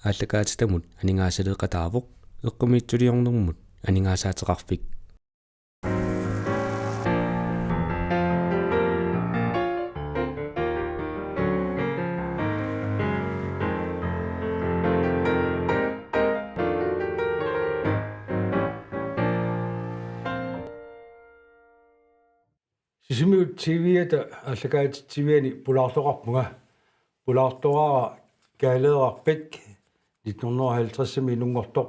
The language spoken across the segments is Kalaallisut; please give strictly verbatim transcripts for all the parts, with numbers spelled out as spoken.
aallakaatitamut aningaasaleeqataavoq, eqqumiitsuliornermut aningaasaateqarfik. Sisimiut T V-ata aallakaatitsiviani pulaartoqarpunga. Pulaartoraara Kaaleeraq Bech, nitten hundrede og halvtredsimi inunngortoq,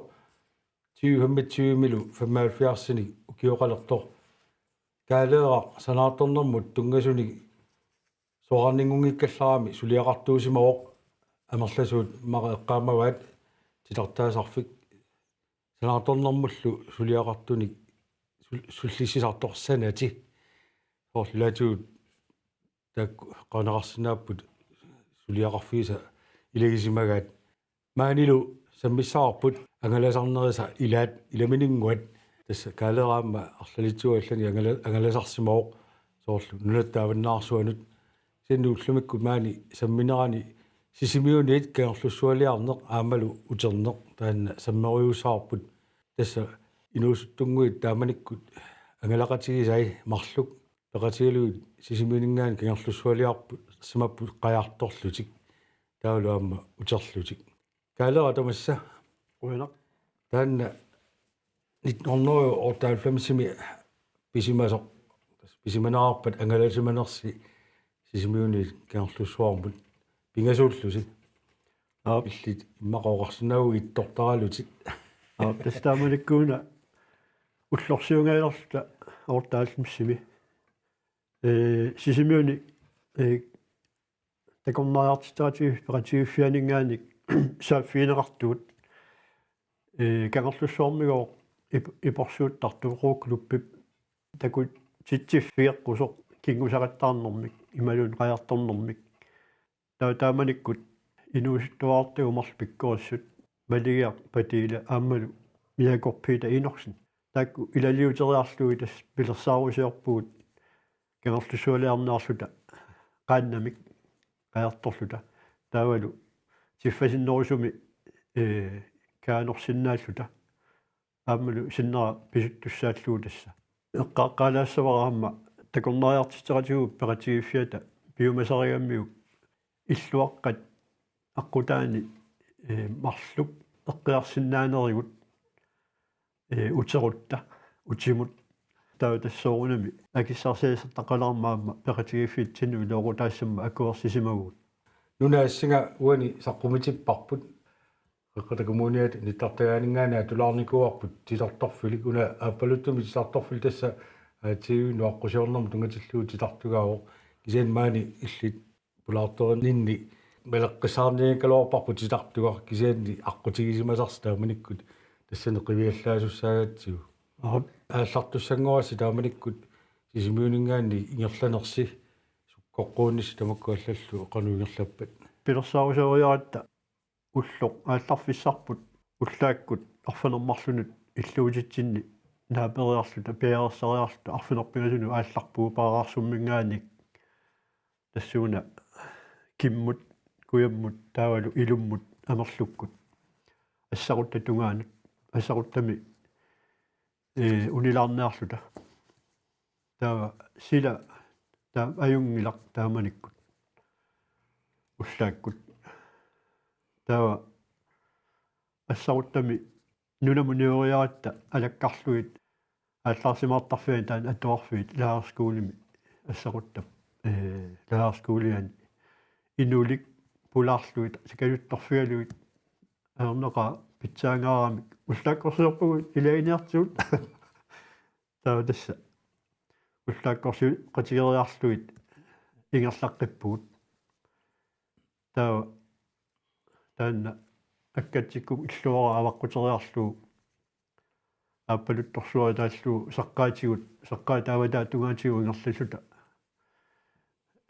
tyve femogtyvemilu femoghalvfjerdsinik ukioqalertoq. Kaaleeraq sanaartornermut tunngasunik soraarninngunngikkallarami suliaqartuusimavoq, amerlasuut immaqa eqqaamavaat titartaasarfik sanaartornermullu suliaqartunik sul-, sullissisartorsanati. Soorlu ilaatigut taakku qaaneqarsinnaapput suliaqarfiisa ilagisimagaat. Maanilu sammissavarput angalasarnerisa ilaat ilamininnguat, tassa Kaaleeraq aamma arlalitsigut allanik angala-, angalasarsimavoq soorlu nunatta avannaarsuanut. Kisianni ullumikkut maani samminerani Sisimiuniit Kangerlussualiarneq aammalu uterneq taanna sammerujussuarput. Tassa inuusuttunnguit taamanikkut angalaqatigisai marluk peqatigalugit Sisimiuninngaanniit Kangerlussualiarsimapput qajartorlutik, taavalu aamma uterlutik. Kaaleeraq, tamassa. Qujanaq. Taanna nitten hundrede og otteoghalvfemsimi pisimasoq, pisimanerarpat angalasimanersi Sisimiuniit Kangerlussuarmut pingasuullusi. Aap. Illit immaqa oqarsinnaavugut ittortaralutit. Aap, tassa taamanikkuuna ullorsiungajalerluta otteoghalvfemsimi. Ee, Sisimiuni, ee, takornariartitseqatigiif-, peqatigiiffianinngaanniit saaffigineqartugut. Ee, Kangerlussuarmigooq ip-, iporsuuttartut roklubbi takutitsiffigeqqusoq kinngusaqattaarnermik imaluunniit qajartornermik. Taava taamanikkut inuusuttuarartagut marluk pikkorissut, Maligiaq Patila aammalu Jakob Peter Enoksen. Taakku ilaliuteriarlugit tassa pilersaarusiorpugut Kangerlussualiarniarluta qaannamik qajartorluta. Taavalu tiffasinnerusumi, ee, kaanorsinnaalluta. Aammalu sinnera pisuttussaallugu tassa. Eqqaaqqaalaassavara aamma takornariartitseqatigut peqatigiiffiata piumasarigammiuk illuaqqat aqqutaani, ee, marluk eqqiarsinnaanerigut, ee, uterutta, utimut. Taava tassa soorunami akissarsiassattaqalaarmat aamma peqatigiiffitsinnut iluaqutaassammat akuersisimavugut. Nunap assinga uani saqqumitipparput. Qeqqata Kommuniata nittartagaaninngaanniit atulaarnikuuarput titartorfilik, una Aappaluttumik titartorfilik, tassa A T V-nut aqqusiornermut tunngatillugu titartugaavoq. Kisianni maani illit pulaartorininni maleqqissaarniagaluarparput titartugaq, kisianni aqqutigisimasarsi taamanikkut tassani qiviallaasussaagatsigu. Aap. Aallartussanngorassi taamanikkut Sisimiuninngaanniit ingerlanersi, sukkoqquunnissi tamakku allallu qanoq ingerlappat? Pilersaarusioriaratta ulloq aallarfissarput ullaakkut arfineq-marlunut illuutitsinni naaperiarluta, piareersariarluta arfineq-pingasunut aallarpugut Paaraarsumminngaanniit. Tassuuna kimmut, kujammut, taavalu ilummut amerlukkut. Assarutta tungaanut, assaruttami, ee, unilaarniarluta. Taava sila, taava ajunngilaq taamanikkut. Ullaakkut. Taava assaruttami nunamut niueriaratta alakkarlugit aallaarsimaartarfiani taanna atuarfiit lejrskolemi, assaruttap, ee, lejrskoliani inulik pulaarlugit, sikaluttorfigalugit, ajornaqaaq pitsaangaaramik ullaakkorsiorpugut ilaaniartigut. Taava tassa ullaakkorsioqatigeeriarlugit ingerlaqqippugut. Taava taanna akkatsikkut illuara avaqquteriarlugu Aappaluttorsuaq taallugu saqqaatigut, saqqaat taava taava tungaatigut ingerlalluta,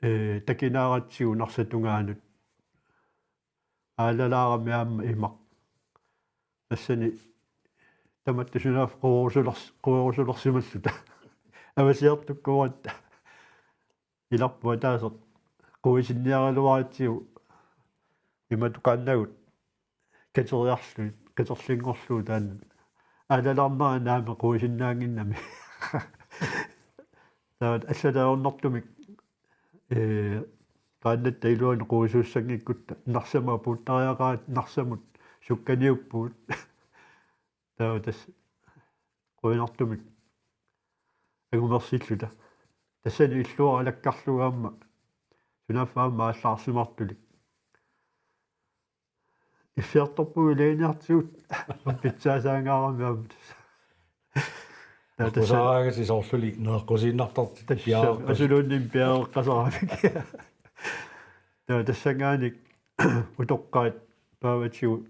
ee, takinaaratsigu Narsap tungaanut. Aalalaarami aamma imaq. Tassani tamatta sunaaffa querusulers-, querusulersimalluta. Avasiartukkuugatta. Ilarput ataaseq quisinniaraluaratsigu imatoqaannagut kateriarlugit, qiterlinngorlugu taanna. Aalalaarnera naamik quisinnaannginnami. Taava allatut ajornartumik, ee, qaannatta iluani quisuussanngikkutta Narsama puuttariaqaratta Narsamut sukkaniuppugut. Taava tassa qujanartumik angumersilluta. Tassani illuaralakkarlugu aamma sunaaffa aamma aallaarsimaartulik. Iffiartorpugut ilaaniartigut pitsaasaangaarami aamma tassa. Taava tassa Aqqusaaraangassi soorluli neqqusiinnartartut tassa piareqqus. Asuluunniit piareqqasaramik. Taava tassanngaanniit utoqqaat paavatigut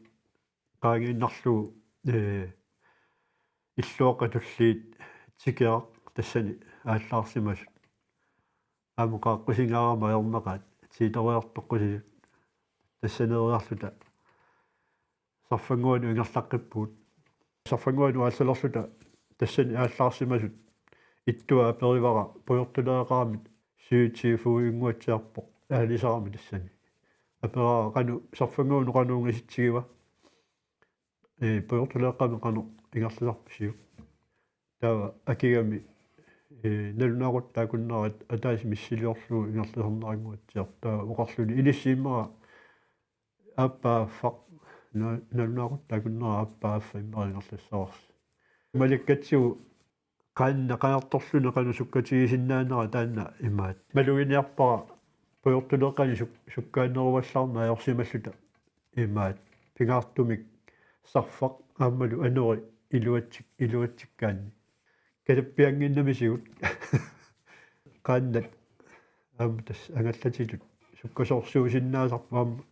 qaangiinnarlugu, ee, illuaqqat tulliit tikiaq tassani aallaarsimasut. Aamma qaaqqusingaarama ajornaqaat, tiitoriartoqqusisut. Tassaneeriarluta Sarfannguanut ingerlaqqippugut. Sarfannguanut aallalerluta tassani aallaarsimasut ittua aperivara pujortuleeqaramik syvogtyve-innguatsiarpoq aalisarami tassani. Aperaara qanoq Sarfannguanut qanoq ungasitsigiva. Ee, pujortuleeqqami qanoq ingerlasarpisiuk. Taava akigami, ee, nalunaaqutaq takunnera ataaseq missiliorlugu ingerlasarnerannguatsiartoq. Taava oqarluni ilissi immaqa aappaa affaq, na-, nalunaaqutaq takunnera aappaa affaq immaqa ingerlassavarsi. Malikkatsigu qaanna qajartorluni qanoq sukkatigisinnaanera taanna imaat. Maluginiarpara pujortuleeqqani suk-, sukkaanneruallaarneq ajorsimalluta imaat. Pingaartumik sarfaq aammalu anori iluatsik-, iluatsikkaanni. Kalappiannginnamisigut. Qaannat aamma tassa angallatitut sukkasoorsuusinnaasarput aamma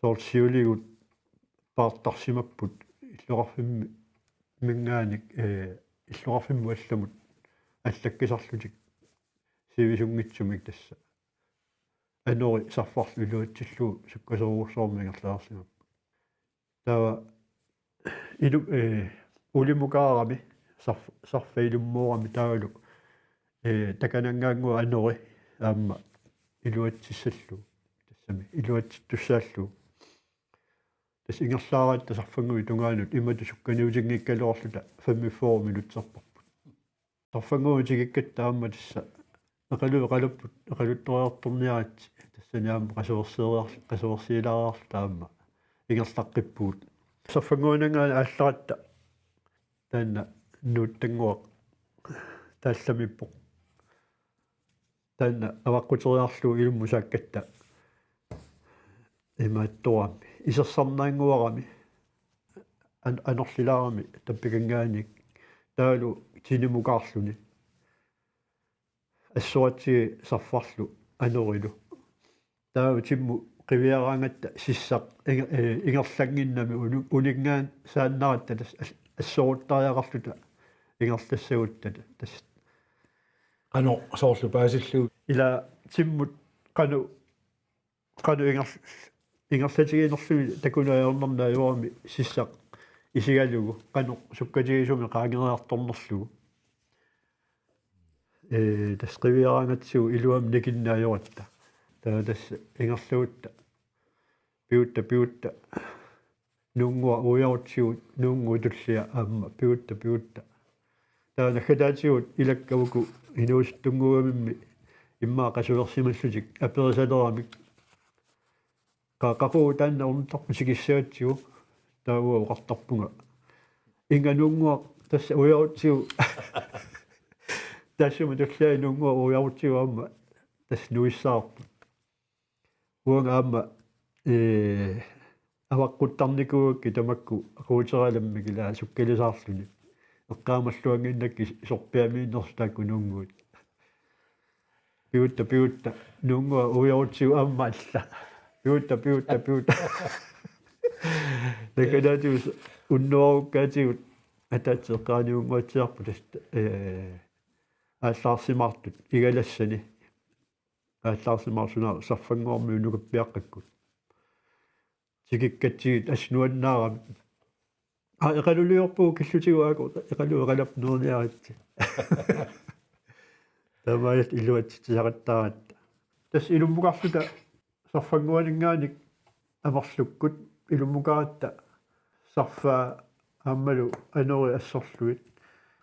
soorlu siuligut paartarsimapput illoqarfimmi-, -minngaanniit, ee, illoqarfimmut allamut allakkisarlutik sivisunngitsumik tassa. Anori sarfarlu iluatsillugu sukkasoorujussuarmik ingerlaarsimapput. Taava ilu-, ee, ulimukaarami sarf-, sarfa ilummoorami taavalu, ee, takananngaannguaq anori aamma iluatsissallugu. Tassami iluatsittussaallugu. Tassa ingerlaaratta sarfannguit tungaanut imatut sukkaniutinngikkaluarluta femogfyrre minutserparput. Sarfannguanut tikikkatta aamma tassa eqalu-, eqalupput, eqaluttoriartorniaritsi. Tassani aamma qasuersiilaar-, qasuersiilaariarluta aamma ingerlaqqippugut. Sarfannguanut aallarlaratta taanna nuuttannguaq taallamiippoq. Taanna avaqquteriarlugu ilummut saakkatta imaattorami. Isersaarnaannguarami. An-, anorlilaarami tappikanngaanniit. Taavalu tinimukaarluni. Assoratsigit sarfarlu anorilu. Taava timmut qiviaraangatta sissaq inger-, ee, ingerlannginnami unu-, uninngaannaannaratta tassa as-, assoruttariaqarluta ingerlassagutta tassa. Qanoq soorlu paasillugu? Ila timmut qanoq, qanoq inger-, ingerlatiginerluni takuneq ajornarneq ajorami sissaq isigalugu qanoq sukkatigisumik qaangeriartornerlugu. Ee, tassa qiviaraangatsigu iluamik nikinneq ajoratta. Taava tassa ingerlagutta. Pigutta, pigutta. Nuunnguaq uiarutsigu, nuunnguup tullia aamma. Pigutta, pigutta. Taava naggataatigut ilakka uku inuusuttunnguugamimmi immaqa qasuersimallutik aperisaleramik. Qa-, qaqugu taanna ornittarpit tikissagatsigu, taava oqartarpunga. Inga nuunnguaq tassa uiarutsigu. Taassuma tullia nuunnguaq uiarutsigu aamma tassa nuissaarput. Uanga aamma, ee, avaqquttarnikuugakkit tamakku aquuteralammik ila sukkalisaarluni. Eqqaamalluannginnakkit sorpiamiinnersut taakku nuunnguit. Pigutta, pigutta. Nuunnguaq uiarutsigu aamma alla. Pigutta, pigutta, pigutta. Naggataatigut unnuarukkaatigut ataatsip eqqaaniunnguatsiarput tassa, ee, aallaarsimaartut igalassani. Aallaarsimaartut suna sarfannguarmiut nukappiaqqakkut. Tikikkatsigit assut nuannaarami. Aa, eqaluliorpugut killutigut aajuku eqalu-, eqalup neriniaritsi. Taamaalilluta iluatsitsisaqattaaratta. Tassa ilummukarluta sarfannguaninngaanniit amerlukkut ilummukaaratta sarfaa aammalu anori assorlugit.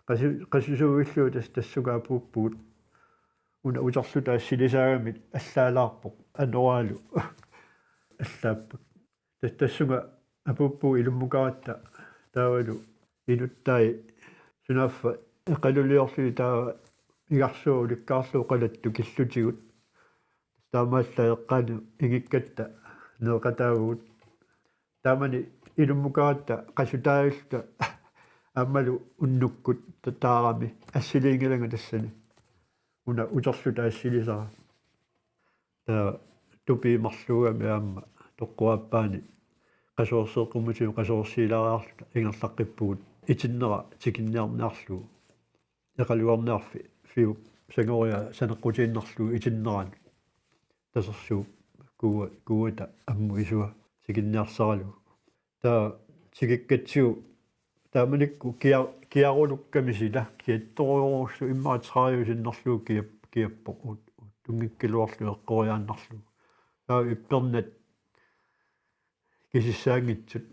Qasu-, qasusuuillugu tas-, tassunga apuuppugut. Una uterluta assilisaagami allaalaarpoq anoraalu. Allaapput. Tas-, tassunga apuuppugut ilummukaratta taavalu inuttai sunaaffa eqaluliorluni taava igarsua ulikkaarlugu qalattut killutigut. Taamaallaat eqqaani ingikkatta neeqataavugut. Taamani ilummukaratta qasutaavilluta aammalu unnukkut ta-, taarami assiliinngilanga tassani. Una uterluta assilisara. Taava tupiit marluugami aamma toqquaappaani qasuerseeqqummutigut qasuersiilaariarluta ingerlaqqippugut itinnera tikinniarniarlugu. Eqaluarniarfiup sangoriaa saneqqutiinnarlugu itinneranut. Tasersuup kuua-, kuuata ammut isua tikinniarsaralugu. Taava tikikkatsigu taamanikkut kia-, kiarunukkami sila kiattorujorujussuuvoq immaqa tredive sinnerlugu kiap-, kiappoq uut-, uuttunngikkaluarlugu eqqoriaannarlugu. Taava ippernat kisissaanngitsut.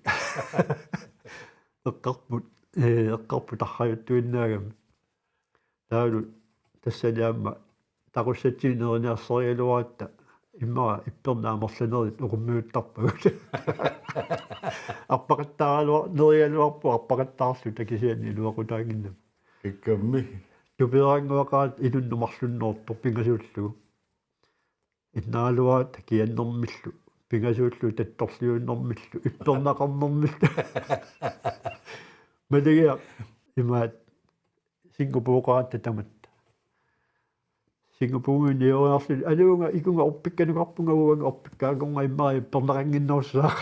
Eqqarput, ee, eqqarput tarrajuttuinnaagami. Taavalu tassani aamma taqussatsinnik neriniarsarigaluaratta immaqa ippernat amerlanerit oqummiuttarpagut. Arpaqattaaraluar-, nerigaluarpugut arpaqattaarluta kisianni iluaqutaannginnami. Ikkammi. Tupinnguaqaratta inunnut marlunnoortoq pingasuullugu. Innaraluaratta kiannermillu, pingasuullugu tattorliuunnermillu, ippernaqarnermillu. Maligiaq imaat Singapore-qaratta tamatta. Singapore-mi nioriarluni aluunga ikunga orpikkanukarpunga uanga orpikkaanngornga immaqa ippernaqannginnerussaaq.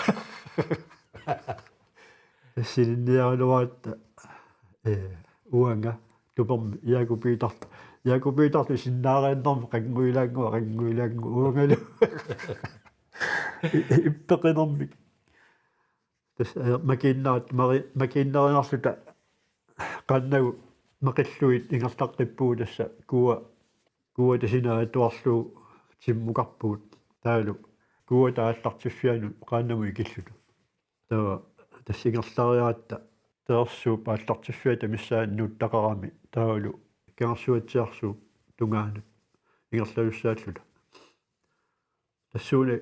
Tassilinniaraluaratta, ee, uanga tupermi Jakob Peter, Jakob Peterlu sinnaariarnermi qannguilaannguaq, qannguilaannguaq uangalu. I-, i-, ippeqinermik. Tassa, ee, makiinnaat-, mari-, makiinnariarluta qaannagu maqillugit ingerlaqqippugut tassa kuua, kuua tassani atuarlugu timmukarpugut taavalu kuua aallartiffianut qaannamut ikilluta. Taava tassa ingerlariaratta tasersuup aallartiffiata missaani nuuttaqarami taavalu Kangersuatsiarsuup tungaanut ingerlajussaalluta. Tassuuna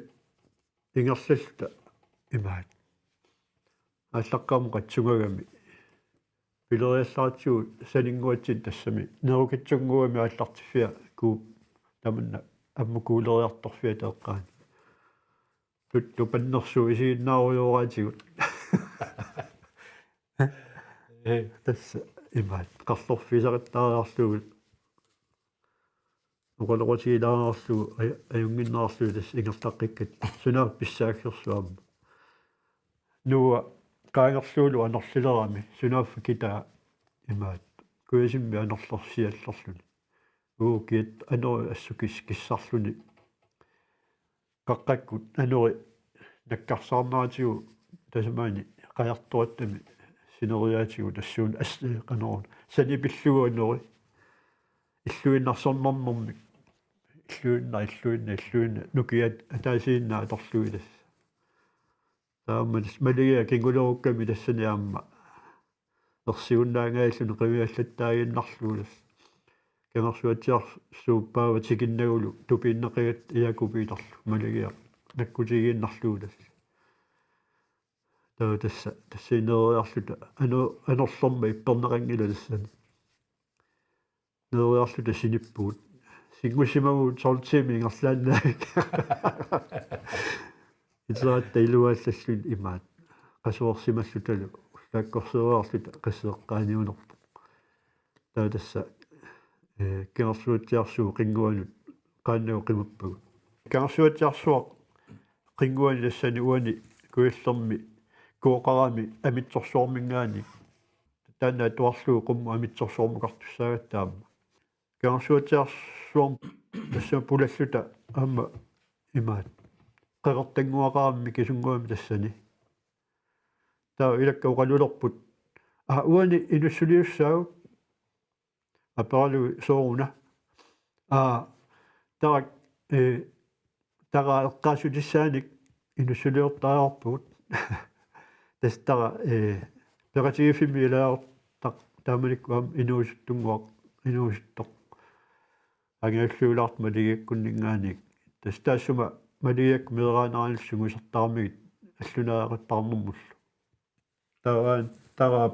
ingerlalluta imaat. Aallaqqaammut qatsungagami. Pileriallaratsigu saninnguatsinni tassami. Nerukitsunnguugami aallartiffia kuup tamanna ammut kuuleriartorfiata eqqaani. Tut-, tupannersuut isiginnaarujoraatigut. Ee. Tassa imaat. Qarlorfigisaqattaariarlugu. Oqaloqatigilaariarlugu aj-, ajunnginnerarlugu tassa ingerlaqqikkatta. Sunaaffa pissaaggersuarmi. Nuua qaangerluullugu anorlilerami. Sunaaffa kitaa imaat. Kujasimmi anorlersiallerluni. Uu kiat anori assut kis-, kissarluni. Qaqqakkut anori nakkarsaarneratigut tasamaani qajartorattami sineriaatigut tassuuna as-, qanoruna. Sani pillugu anori. Illuinnarsornarnermik. Illuinnaq, illuinnaq, illuinnaq. Nukiat ataasiinnaq atorlugit tassa. Taamaallaat maligiaq kingulerukkami tassani aamma. Ersigunnaangaalluni qiviallattaaginnarlugu tassa. Kangersuatsiarsuup paava tikinnagulu tupiinnaqigami Jakob Peterlu maligiaq nakkutigiinnarlugu tassa. Taava tassa, tassa ineriarluta ano-, anorlermat ippernaqanngilaq tassani. Ineriarluta sinippugut. Singusimavugut tolv tiimit ingerlaannaavik. Iteratta iluaallalluni imaat. Qasuersimallutalu. Ullaakkorsioriarluta qasseqqaaniunerpoq. Taava tassa, ee, Kangersuatsiarsuup qinnguanut qaannagu qimappagut. Kangersuatsiarsuaq qinnguani tassani uani kujallermi Kooqarami Amitsorsuarminngaanniit. Taanna atuarlugu qummut Amitsorsuarmukartussaagatta aamma. Kangersuatsiarsuarmi tassami pulalluta aamma imaat. Qeqertannguaqarami mikisunnguami tassani. Taava ilakka oqalulerput. Aa, uani inussuliussaagut. Aperalugu sooruna. Aa, tarak, ee, tarak eqqaassutissaanik inussuliortariaqarpugut. Tassa tara, ee, peqatigiiffimmi ilaasortaq taamanikkut aamma inuusuttunnguaq, inuusuttoq. Angajulliulaartoq Maligiakkunninngaanniit. Tassa taassuma Maligiakkut meeraaneranillu sungiusartaramigit allunaaqattaarnermullu. Taava, taraap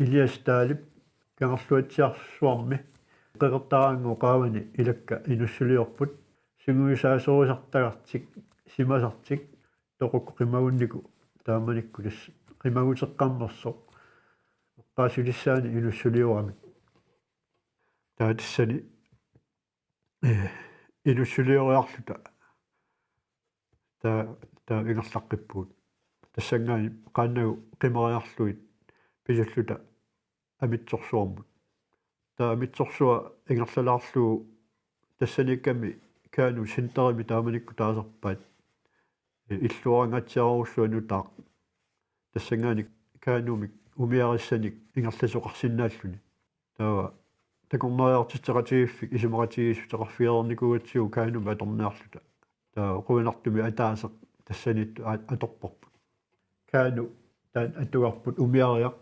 Elias Dahlip Kangerluatsiarsuarmi qeqertaraannguup qaavani ilakka inussuliorput, sungiusaasorisartagartik, simasartik, toqukku qimagunnikuupput taamanikkut tassa qimaguteqqammersoq eqqaasulissaani inussulioramik. Taava tassani, ee, inussulioriarluta taava, taava ingerlaqqippugut. Tassanngaanniit qaannagu qimariarlugit pisulluta Amitsorsuarmut. Taava Amitsorsua ingerlalaarlugu tassaniikkami Kanu Centerimi taamanikkut taasarpaat, ee, illuarangaatsiarujussuaq nutaaq. Tassanngaanniit Kanumik umiarissanik ingerlasoqarsinnaalluni. Taava takornariartitseqatigiiffik isumaqatigiissuteqarfigereernikuugatsigu Kanumik atorniarluta. Taava qujanartumik ataaseq tassaniittoq a-, atorparput. Kanu taanna atugarput umiariaq.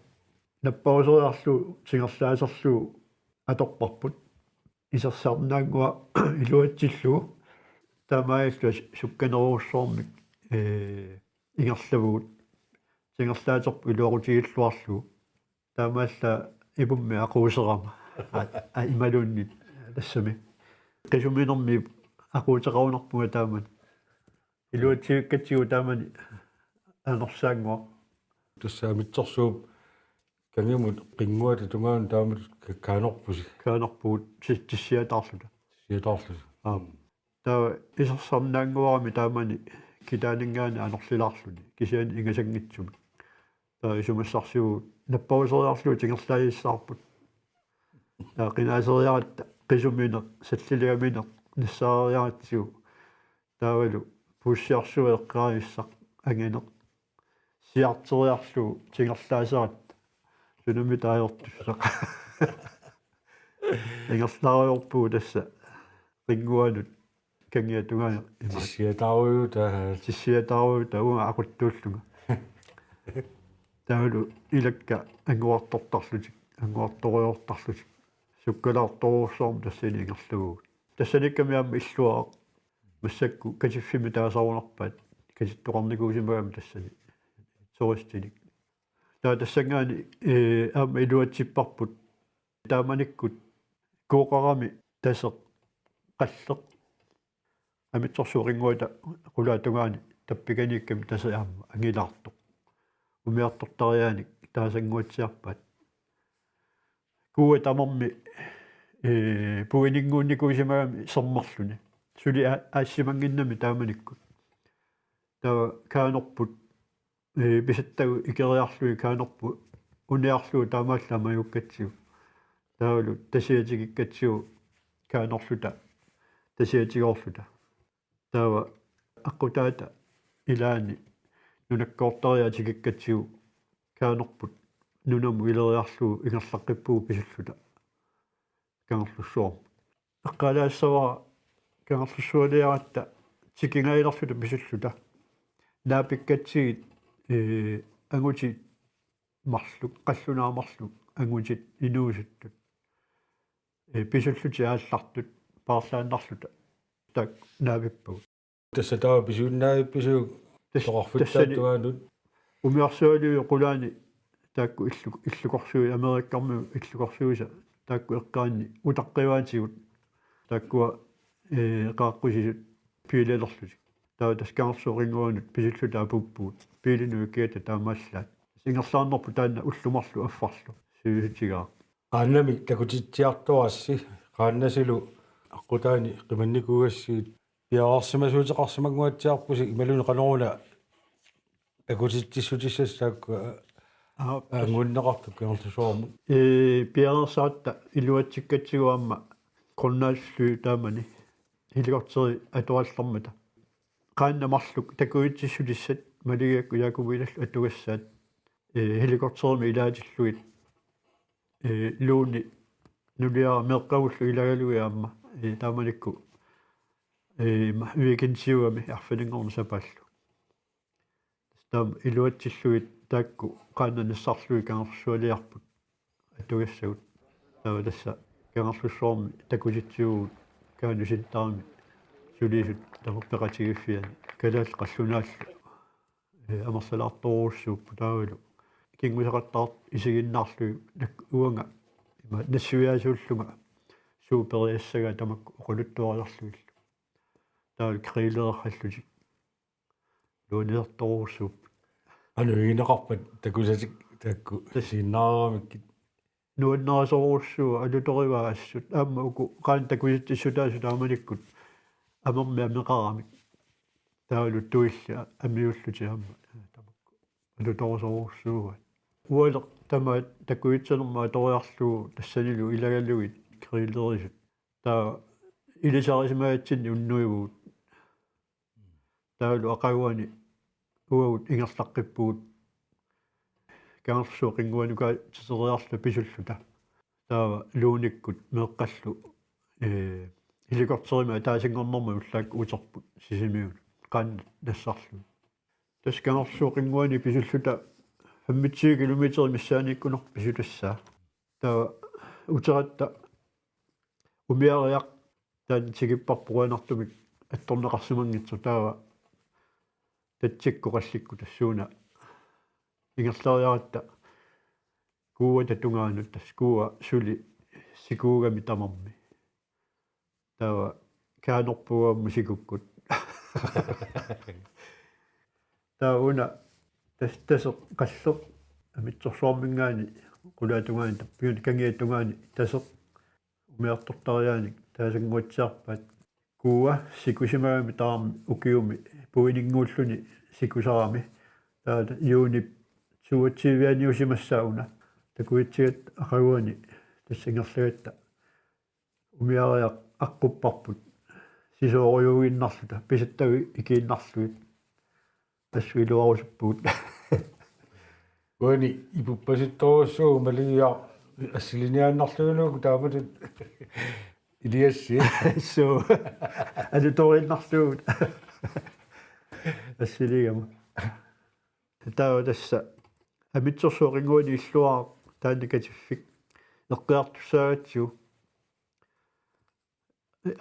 Napparuseriarlugu tingerlaaserlugu atorparput. Isersaarnaannguaq iluatsillugu. Taamaalilluta sukkanerujussuarmik, ee, ingerlavugut. Tingerlaaserput iluaqutigilluarlugu. Taamaallaat ipummi aquuserama. Aa, aa, imaluunniit tassami. Qisuminermi aquuteqarunarpunga taamani. Iluatsivikkatsigu taamani anorsaannguaq. Tassa Amitsorsuup kangimut qinnguata tungaanut taamatut ka-, kaanorpusi. Kaanorpugut tis-, tissiataarluta. Tissiataarluta. Aap. Taava isersaarnaannguarami taamani kitaaninngaanniit anorlilaarluni, kisianni ingasanngitsumik. Taava isumassarsivugut napparuseriarlugu tingerlaajissaarput. Taava qinaaseriaratta qisumineq, salliligamineq, nassaareriaratsigu. Taavalu puussiarsuaq eqqaavissaq angineq. Siarteriarlugu tingerlaaseratta. Sunami taajortussaq. Ingerlaarujorpugut tassa qinnguanut kangiatungaa ima. Tissiataarujuutaa. Tissiataarujuutaa uanga aquttuullunga. Taavalu ilakka anguartortarlutik, anguartorujortarlutik. Sukkalaartorujussuarmik tassani ingerlavugut. Tassaniikkami aamma illuaraq massakkut katiffimmi taasarunarpaat, katittoqarnikuusimagami tassani turistinik. Taava tassanngaanniit, ee, aamma iluatsipparput taamanikkut Kuoqarami taseq qalleq. Amitsorsuup qinnguata qulaata tungaani tappikaniikkami taseq aamma angilaartoq. Umiartortariaanik taasannguatsiarpaat. Kuua tamarmi, ee, puininnguunnikuusimagami sermerluni. Suli aa-, aassimannginnami taamanikkut. Taava kaanorput, ee, pisattagut ikeriarlugit kaanorput uniarlugu taamaallaat majuukkatsigu. Taavalu tasiaq tikikkatsigu kaanorluta tasiaq tigoorluta. Taava aqqutaata ilaanni nunakkoortariaq tikikkatsigu kaanorput nunamut ileriarlugu ingerlaqqippugut pisulluta Kangerlussuarmut. Eqqaalaassavara Kangerlussualiaratta tikingaalerluta pisulluta. Naapikkatsigit, ee, angutit marluk, qallunaat marluk, angutit inuusuttut. Ee, pisullutik aallartut, paarlaannarluta. Taakku naapippagut. Tassa taava pisuinnaavippisigit Tassa-, soqarfittaartuaanut? Tassani umiarsualiviup qulaani taakku illu-, illukorsuit Amerikkarmiut illukorsuisa taakku eqqaanni utaqqivaatigut taakkua, ee, qaaqqusisut biilalerlutik. Taava tassa Kangerluup qinnguanut pisulluta apuuppugut. Biilinut ikiata taamaallaat. Ingerlaarnerput taanna ullut marluk affarlu sivisutigaaq. Qaannamik takutitsiartorassi, qaannasilu aqqutaani qimannikuugassigit piareersimasuuteqarsimannguatsiarpusi imaluunniit qanoruna takutitsissutissasi taakku, aa, aa, anguinneqartut Kangerlussuarmut. Ee, piareersaratta iluatsikkatsigu aamma Grønlandsfly taamani helikopteri atuallarmata. Qaannat marluk takutitsissutissat Maligiakkut Jakob Illallu atugassaat, ee, helikopterimi ilaatillugit, ee, Lone nuliara meeqqagullu ilagalugit aamma, ee, taamanikkut, ee, ma-, weekendiugami arfininngorneq sapaallu. Taama iluatsillugit Taakku qaannat nassarlugit Kangerlussualiarput atugassagut. Taava tassa Kangerlussuarmi takusitsivugut Kaanu Centerimi sulisut tamakku peqatigiiffianni. Kalaallit qallunaallu, eh, amerlalaartorujussuupput taavalu. Kinguseqattaartut isiginnaarlugit nak-, uanga ima nassuiaasuullunga suut periassagai tamakku oqaluttuariarlugillu. Taavalu grillereerallutik. Nuannisartorujussuupput. Qanoq igineqarpat takusatik taakku? Tassa isiginnaaramikku. Nuannarisorujussuuvoq, alutorivaat assut. Aamma uku qaannat takusitsissutaasut taamanikkut amermik ameqaramik. Taavalu tuillit amiullutik aamma. Tamakku alutorisorujussuuaat. Ualeq tamaat takusitsinermut atoriarlugu tassanilu ilagalugit grillerisut. Taava ilisarisimagatsinnik unnuivugut. Taavalu aqaguani uagut ingerlaqqippugut. Kangerlussuup qinnguanukaatseriarluta pisulluta. Taava Luunikkut meeqqallu, eh, helikopterimik ataasinngornermut ullaakkut uterput Sisimiunut. Qaannat nassarlugit. Tassa Kangerlussuup qinnguani pisulluta femogtyve kilometer missaaniikkunnarpoq pisutassaa. Taava uteratta umiariaq taanna tikipparput qujanartumik attorneqarsimanngitsoq, taava tatsikkut qallikkut tassuuna ingerlariaratta kuuata tungaanut, tassa kuua suli sikuugami tamarmi. Taava kaanerpugut aamma sikukkut. Taava una tas-, taseq qalleq Amitsorsuarminngaanniit qulaatungaani tappiuni kangiatungaani taseq umiartortariaanik taasannguatsiarpaat. Kuua sikusimagami tamarmi ukiumi puininnguulluni sikusarami. Taava juunip toogtyvianiusimassaaq una. Takusitsigatta aqaguani tassa ingerlagatta umiariaq aqqupparput sisoorujuuginnarluta pisattagut ikiinnarlugit. Assut iluarusuppugut. Uani ipuppasittorujussuuvoq Maligiaq assiliniaannarlugu taamatut iliassi. Suu. Alutoriinnarlugu. Assiligama. Taava tassa Amitsorsuup qinnguani illuaraq taanna katiffik eqqiartussaagatsigu.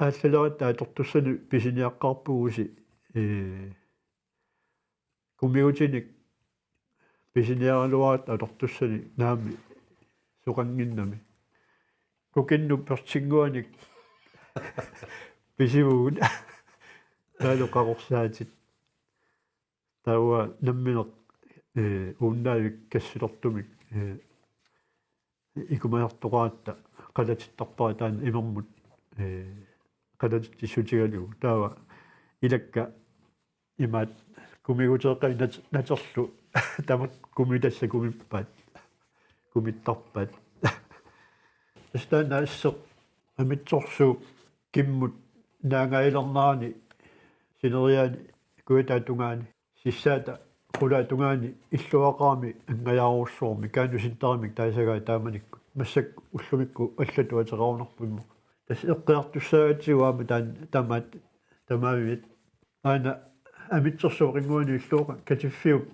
Aallaleratta atortussanik pisiniaqqaarpugusi, ee, kumigutinik pisiniaraluaratta atortussanik naamik soqannginnami. Kukinnut pørtsinnguanik pisivugut. Taavalu qaqorsaatit. Taava nammineq, ee, uunnaavikkassulertumik, ee, ikumasartoqaratta qalatittarpara taanna imermut, ee, qalatitsissutigalugu. Taava ilakka imaat kumiguteeqqanik nat-, naterlu tamakku kumitassat kumippaat. Kumittarpaat. Tassa taanna asseq Amitsorsuup kimmut naangaalernerani sineriaani kujataatungaani sissaata qulaatungaani illuaraqarami angajaarujussuarmik Kaanu Centerimik taasagaa taamanikkut. Massakkut ullumikkut allatut ateqarunarpoq immaqa. Tassa eqqiartussaagatsigu aamma taanna tamaat tamaviat. Aana Amitsorsuup qinnguani illuaqa katiffiup,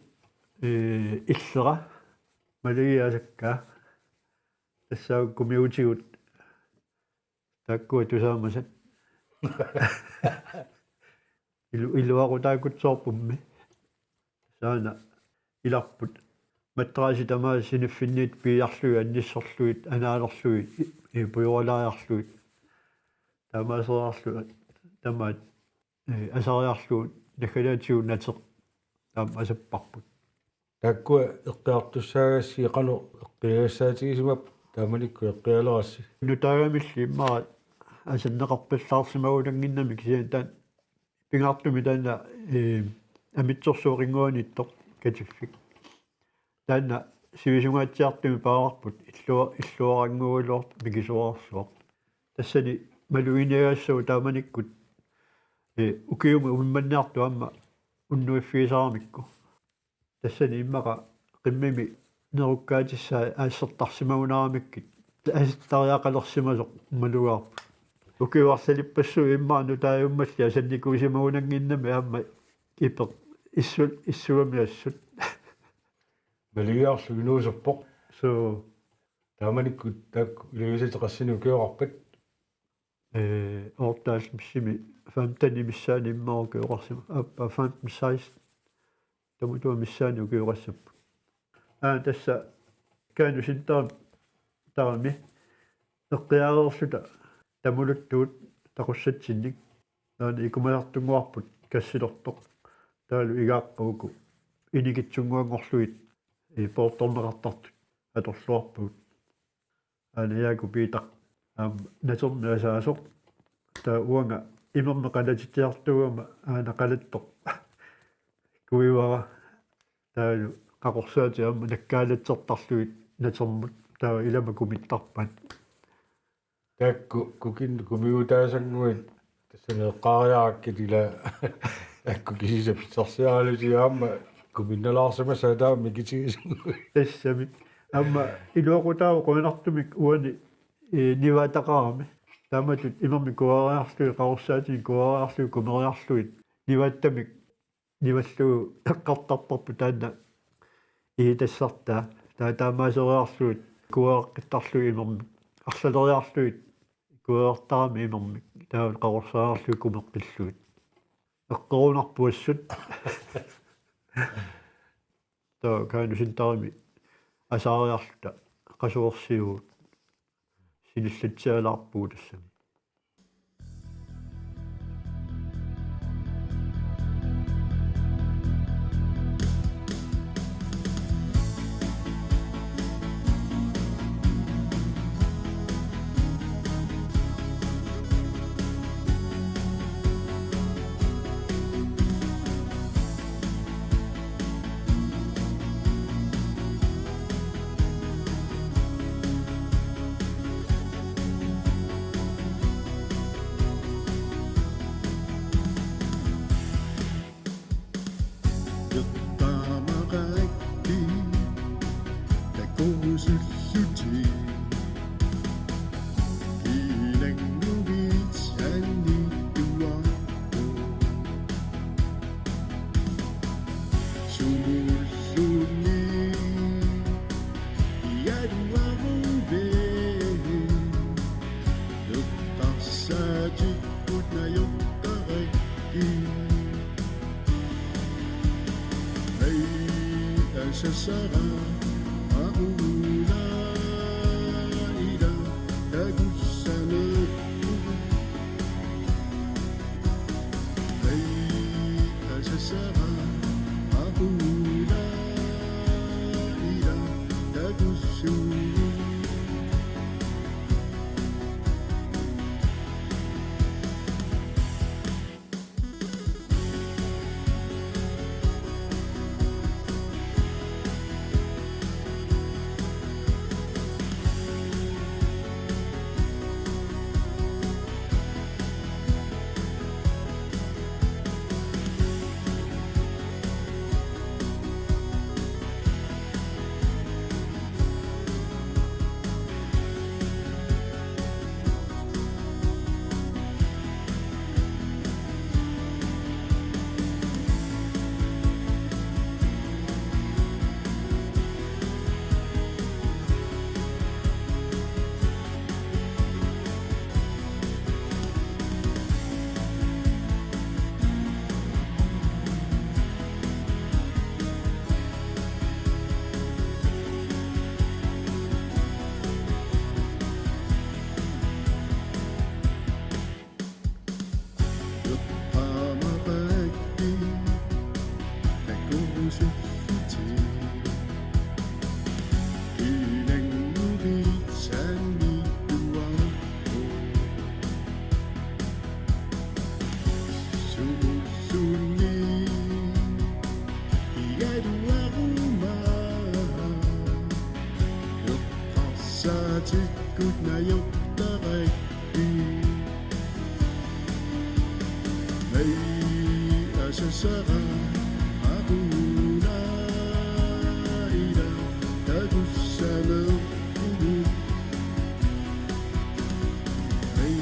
ee, illera Maligiaq asakkaa. Tassaavoq kumigutigut taakkua tusaamasat. Ilu-, iluaqutaakutsoorpummi. Taanna ilarput. Matrasi tamaasa siniffinniit piiarlugit, annissorlugit, anaalerlugit, i-, i-, pujoralaariarlugit. Taamaaseriarlugit, tamaat, ee, asariarlugu, naggalaatigut nateq. Taama asapparput. Taakkua eqqiartussaagassi qanoq eqqiagassaatigisimappat taamanikkut eqqialerassi? Nutaagamilli immaqa asanneqarpallaarsimagunannginnami kisianni taanna pingaartumik taanna, ee, Amitsorsuup qinnguaniittoq katiffik. Taanna sivisungaatsiartumik paararput illua-, illuarannguugaluartoq mikisuararsuaq. Tassani maluginiagassagut taamanikkut, ee, ukiumi umimmanniartut aamma unnuiffigisaramikku. Tassani immaqa qimmimi nerukkaatissaat aasertarsimagunaramikkit asittariaqalersimasoq malugaarput. Ukiut arlalippassuit immaqa nutaajummalli asannikuusimagunannginnami aamma ipeq issu-, issugami assut. Maligiarlugu inuusuppoq. Suu. Taamanikkut taakku ilagissat qassinik ukioqarpat? Ee, otteoghalvfemsimi femtenit missaanni immaqa ukioqarsimapput. Aappaat femten seksten. Tamatuma missaani ukioqassapput. Aa, tassa Kaanut Centerimi eqqiaareerluta tamuluttugut taqussatsinnik. Taanna ikumasartunnguarput kassilertoq. Taavalu igaaqqat uku inikitsunnguanngorlugit poortorneqartartut atorluarpagut. Aana Jaaku Piitaq aamma natermi asaasoq. Taava uanga imermik qalatitsiartuugama aana qalattoq kuivara. Taavalu qaqorsaatit aamma nakkaalatsertarlugit natermut. Taava ilama kumittarpaat. Taakku kukinnut kumigutaasannguit tassani eqqaariarakkit ila taakku kisisa pissarsiaralusi aamma kuminnalaarsimassaaq taava mikitigisannguit. Tassami. Aamma iluaqutaavoq qujanartumik uani, ee, nivaataqarami. Taamatut imermik kuaariarlugit, qaqorsaatinik kuaariarlugit, kumeriarlugit, nivaattamik nivallugu eqqartarparput taanna igitassartaa. Taava taamaaseriarlugit kuareqqittarlugit imermik. Arlaleriarlugit kuareqqittaramik imermik. Taava qaqorsaariarlugit kumeqqillugit. Eqqorunarpoq assut. Taava Kaanut Centerimi asaariarluta qasuersiuvugut. Sinillatsialaarpugut tassani. Eqqaamaqarakku takusullutik ilannguvit sannittuarput. Sumulluunniit ialuaruit eqqarsaatikkut najortarakkit. Ai asasara aquna ila takussanerpugut. Ai asasara aquna ila takussuugut. Eqqarsaatikkut najortarakkit. Ai asasara aquna ila takussanerpugut. Ai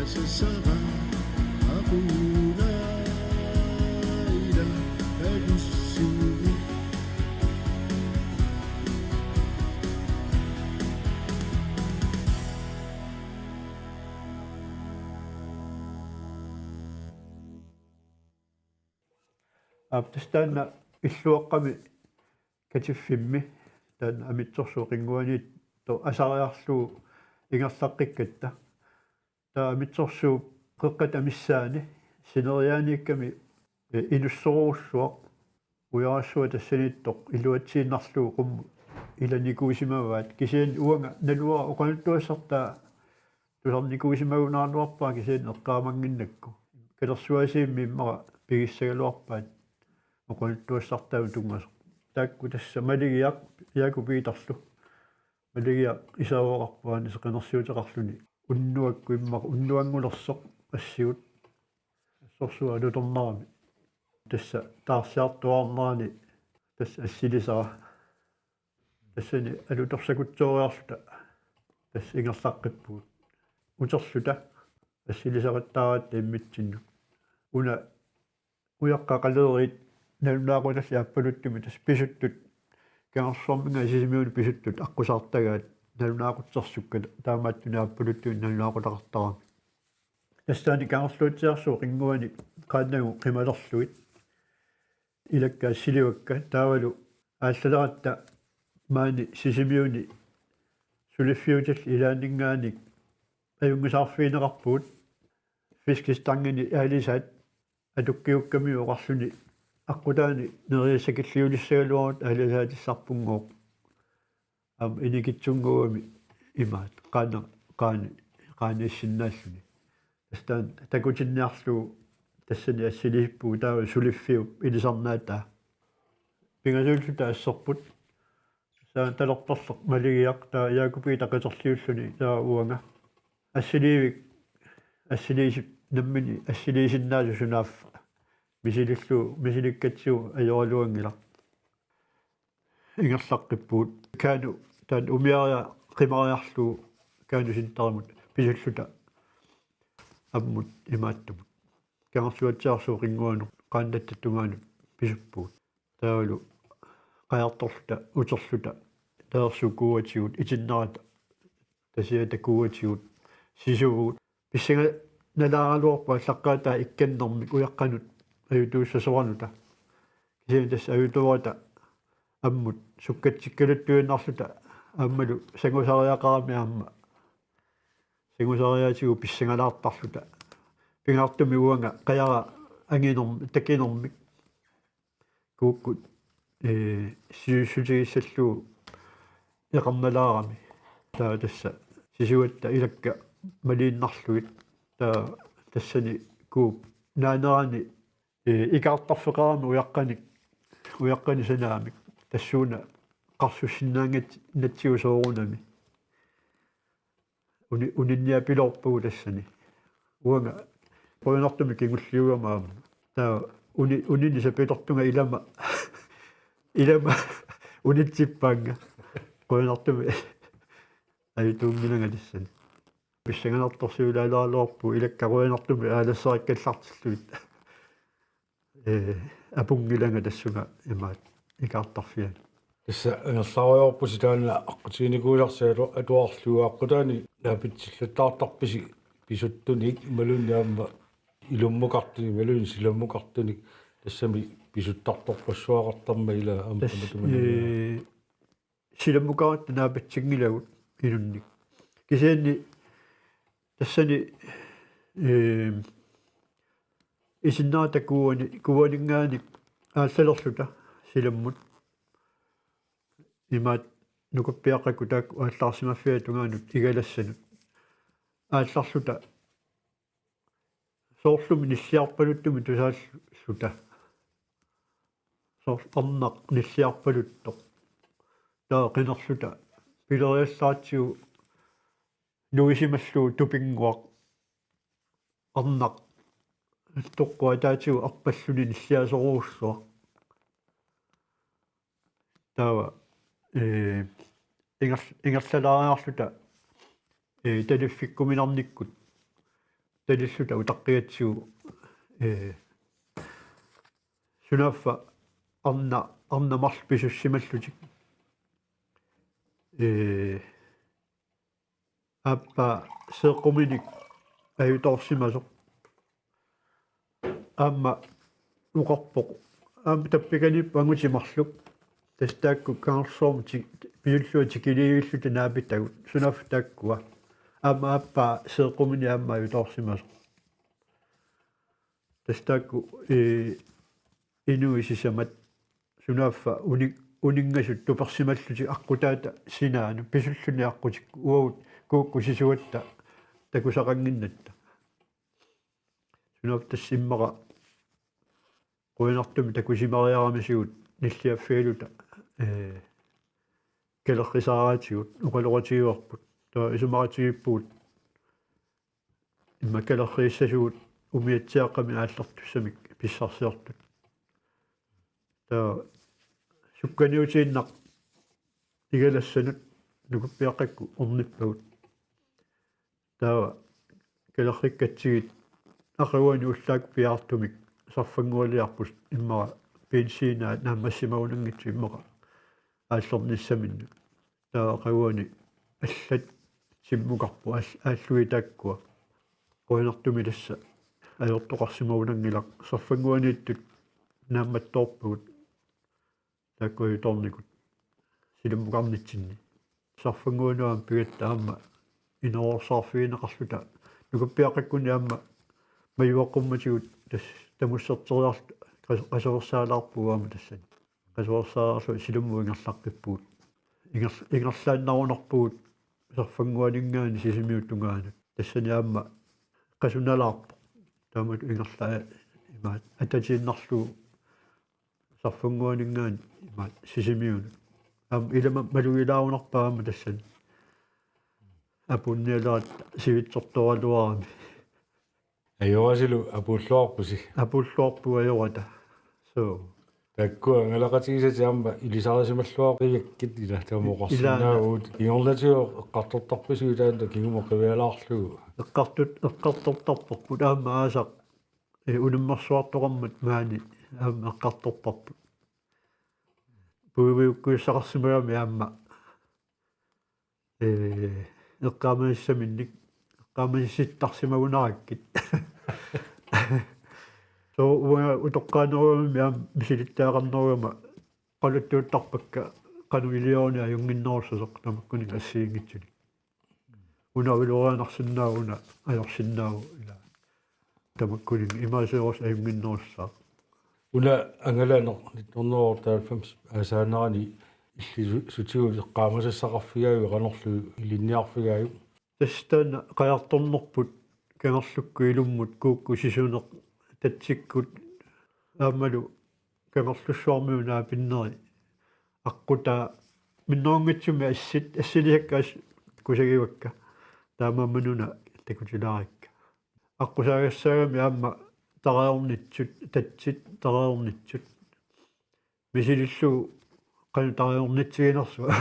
asasara aquna ila takussuugut. Aap, tassa taanna illuaqqami katiffimmi taanna Amitsorsuup qinnguaniittoq asariarlugu ingerlaqqikkatta. Taava Amitsorsuup qeqqata missaani sineriaaniikkami, eh, inussorujussuaq, ujarassuaq tassaniittoq iluatsiinnarlugu qummut ilanikuusimavaat, kisianni uanga naluara oqaluttuassartaa tusarnikuusimagunaraluarpara kisianni eqqaamannginnakku. Kalersuaasiimmi immaqa pigissagaluarpaat oqaluttuassartaamut tunngasoq. Taakku tassa Maligiaq, Jaaku Piitarlu. Maligiaq isaavoqarpoq aana seqinersiuteqarluni. Unnuakkut immaqa unnuanngulersoq assigut. Assorsuaq alutornarami. Tassa taarsiartuaarnerani tassa assilisara. Tassani alutorsakutsooriarluta tassa ingerlaqqippugut. Uterluta assilisaqattaaratta immitsinnut. Una ujaqqaqalerit nalunaaqutallit Aappaluttumit tassa pisuttut, Kangerlussuarminngaanniit Sisimiunut pisuttut aqqusaartagaat nalunaaqutsersukkatta, taamaattunik Aappaluttumit nalunaaqutaqartarami. Tassaani Kangerluutsiarsuup qinnguani qaannagut qimalerlugit ilakka assilivakka, taavalu aallaleratta maani Sisimiuni suliffiutillit ilaanninngaanniit ajunngisaarfigineqarpugut, fiskestangini aalisaat atukkiukkamiuk oqarluni aqqutaani nerisassakilliulissagaluarutta aalisaatissarpunngooq. Aamma inikitsunnguugami imaat qaana-, qaani-, qaaniissinnaalluni. Tassa taanna takutinniarlugu tassani assilisippugut, taava suliffiup ilisarnaataa. Pingasuulluta asserput. Taava talerperleq Maligiaq, taava Jaaku Piitaq qiterliulluni, taava uanga. Assiliivik, assiliisip nammineq assiliisinnaasoq sunaaffa. Misilillugu, misilikkatsigu ajoraluanngilaq. Ingerlaqqippugut. Kaanu taanna umiaria qimariarlugu Kaanu Centerimut pisulluta ammut imaattumut. Kangerluutsiarsuup qinnguanut qaannatta tungaanut pisuppugut. Taavalu qajartorluta, uterluta, taarsuup kuuatigut, itinnerata tasiata kuuatigut sisuvugut. Pissanganalaaraluarput aallaqqaataa ikkannermik ujaqqanut ajutuussasoraluta. Kisianni tassa ajutoorata ammut sukkatsikkaluttuinnarluta aammalu sangusariaqarami aamma. Sangusariaatigut pissangalaartarluta. Pingaartumik uanga qajara anginerm-, takinermik kuukkut, ee, siussutigissallugu eqarnalaarami. Taava tassa sisuatta ilakka maliinnarlugit. Taava tassani kuup naanerani, ee, ikaartarfeqarami ujaqqanik, ujaqqanik sanaamik. Tassuuna qarsussinnaanngitsoq natsiusoorunami. Uni-, uninniapiloorpagut tassani. Uanga qujanartumik kingulliugama aamma. Taava uni-, uninik sapilertunga ilama, ilama unitsippaannga. Qujanartumik ajutuunngilanga tassani. Pissanganartorsiulaalaaraluarpugut ilakka qujanartumik aalassarikkallartillugit. Ee, apunngilanga tassunga imaat ikaartarfiani. Tassa angerlaarujoorpusi taanna aqqutiginikuusarsi atu-, atuarlugu aqqutaani naapitsilluttaartarpisi pisuttunik imaluunniit aamma ilummukartunik imaluunniit silammukartunik tassami pisuttartorpassuaqartarmat ilaa aamma Tassa, tamatuma ee, silammukaratta naapitsinngilagut inunnik. Kisianni tassani, ee, itinnerata kuuani-, kuuaninngaanniit aallalerluta silammut. Imaat nukappiaqqakkut taakku aallaarsimaffiata tungaanut igalassanut. Aallarluta soorlumi nilliarpaluttumik tusaalluta. Soorlu arnaq nilliarpaluttoq. Taava qinerluta pileriallaaratsigu nuisimallugu tupinnguaq. Arnaq toqqut ataatigut arpalluni nilliasorujussuaq. Taava, ee, inger-, ingerlalaariarluta, ee, taliffikkuminarnikkut talilluta utaqqigatsigu, ee, sunaaffa arna-, arnat marluk pisussimallutik. Ee, aappaa seeqquminik ajutoorsimasoq. Aamma oqarpoq Aamma tappikaniippoq angutit marluk. Tassa taakku kangerlussuarmut ti-, pisulluat tikiliivilluta naapitagut. Sunaaffa taakkua. Aamma aappaa seeqquminik aamma ajutoorsimasoq. Tassa taakku, ee, inuit sisamat sunaaffa uni-, uninngasut tupersimallutik aqqutaata sinaanut pisulluni aqqutikku uagut kuukkut sisuatta takusaqannginnatta. Sunaaffa tassa immaqa qujanartumik takusimariaramisigut nilliaffigaluta, ee, kalerrisaaraatigut oqaloqatigivarput. Taava isumaqatigiippugut immaqa kalerriissasugut umiatsiaaqqamik aallartussamik pissarsiortut. Taava sukkaniutiinnaq igalassanut nukuppiaqqakkut ornippagut. Taava kalerrikkatsigit aqaguani ullaakkut piaartumik sarfanngualiarput immaqa benzinaa naammassimagunanngitsoq immaqa aallernissaminnut. Taava aqaguani allat timmukarput aall-, aallugit taakkua. Qujanartumik tassa ajortoqarsimagunanngilaq sarfannguaniittut naammattoorpagut. Taakku ajutoornikut silammukarnitsinni. Sarfannguanut aamma pigatta aamma ineroorsaarfigineqarluta. Nukuppiaqqakkunni aamma majuaqqummatigut tassa tamusserteriarluta qas-, qasuersaalaarpugut aamma tassani. Qasuersaalaarluta silammut ingerlaqqippugut. Inger-, ingerlaannarunarpugut sarfannguaninngaanniit Sisimiut tungaanut. Tassani aamma qasunalaarpoq. Taamatut ingerlaa imaat atatiinnarlugu sarfannguaninngaanniit imaat Sisimiunut. Aamma ilama malugilaarunarpaa aamma tassani. Apuunnialeratta sivitsortoraluarami. Ajorasilu apuulluarpusi. Apuulluarpugut ajorata. So. Taakkua angalaqatigisatit aamma ilisarisimalluaqqigakkit ila taama oqarsinnaavugut. Ilaana. Kingornatigut eqqartortarpisiuk taanna kingumut qivialaarlugu? Eqqartut-, eqqartortarparput aamma aasaq, ee, unammersuartoqarmat maani aamma eqqartorparput. Puiviukkuissaqarsimagami aamma, ee, eqqaamanissaminnik, eqqaamanisittarsimagunarakkit. So uanga utoqqaanerugami aamma misilittagaqarnerugama oqaluttuuttarpakka qanoq iliorluni ajunnginnerussasoq tamakkuninnga assigiinngitsunik. Una ilorianarsinnaavoq, una ajorsinnaavoq ila. Tamakkuninnga imaasiorus ajunnginnerussaaq. Una angalaneq nitten hundrede og otteoghalvfems aasaanerani illit su-, sutigut eqqaamasassaqarfigaajuk qanorlu ilinniarfigaajuk? Tassa taanna qajartornerput kangerlukkut ilummut kuukkut sisuneq tatsikkut aammalu Kangerlussuarmiut naapinneri aqqutaa minnerunngitsumik assit, assilisakka assut kusagivakka. Taamaammat una takutilaarikka. Aqqusaagassaagamik aamma tareornitsut, tatsit tareornitsut. Misilillugu qanoq tareornitsiginersugut.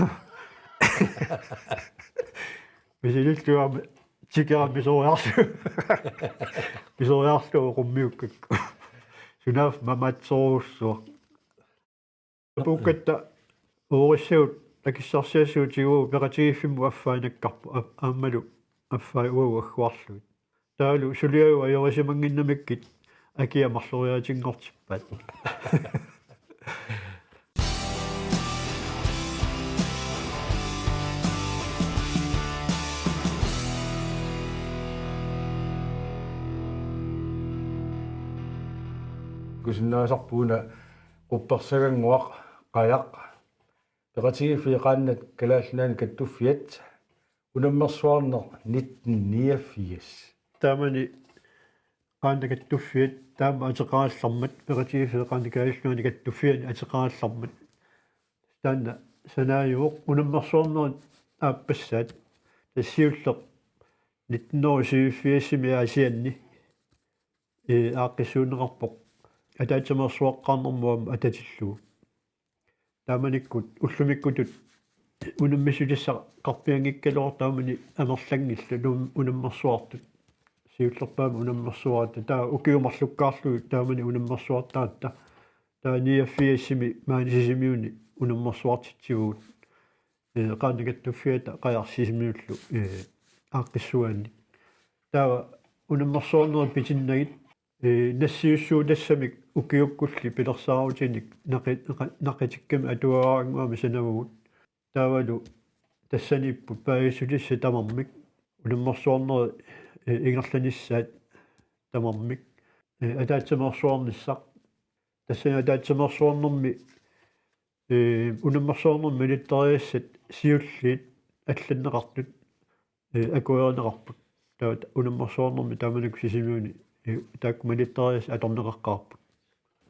Misilillugu aamma tikera misoriarlugu. Misoriarlugu qummiukkakku. Sunaaffa mamaatsorujussuaq. Apuukkatta uorissagut akissarsiassagutsigooq peqatigiiffimmut affaa nakkarpoq, a-, aammalu affaa uagut agguarlugit. Taavalu suliagut ajorissimannginnamikkit akia marloriaatinngortippaat. Kusinnaasarput una quppersagannguaq qajaq. Peqatigiiffiit Qaannat Kalaallit Nunaanni Kattuffiat, unammersuarneq nitten niogfirs. Taamani Qaannat Kattuffiat taama ateqarallarmat, peqatigiiffiit Qaannat Kalaallit Nunaanni Kattuffianni ateqarallarmat. Taanna sanaajuvoq unammersuarnerit aappassaat, tassa siulleq nitten hundrede syvogfirsimi Aasianni, ee, aaqqissuunneqarpoq ataatsimeersuaqqaarnermut aamma atatillugu. Taamanikkut ullumikkutut unammissutissaqarpianngikkaluartoq taamani amerlanngillat unam-, unammersuartut. Siullerpaamik unammersuaratta. Taava ukiut marlukkaarlugit taamani unammersuartaratta. Taava niogfirsimi maani Sisimiuni unammersuartitsivugut. Ee, Qaannat Kattuffiata qajaq Sisimiullu, ee, aaqqissugaanni. Taava unammersuarnerit pitinnagit, ee, nassiussuutassamik ukiukkulli pilersaarutinik naqi-, naqa-, naqitikkamik atuagaraannguamik sanavugut. Taavalu tassaniipput paasissutissat tamarmik, unammersuarnerit, eh, ingerlanissaat tamarmik, eh, ataatsimeersuarnissaq. Tassani ataatsimeersuarnermi, eh, unammersuarnermi malittarisassat siulliit allanneqartut, eh, akuerineqarput. Taava unammersuarnermi taamanikkut Sisimiuni, eh, taakku malittarisassat atorneqaqqaarput.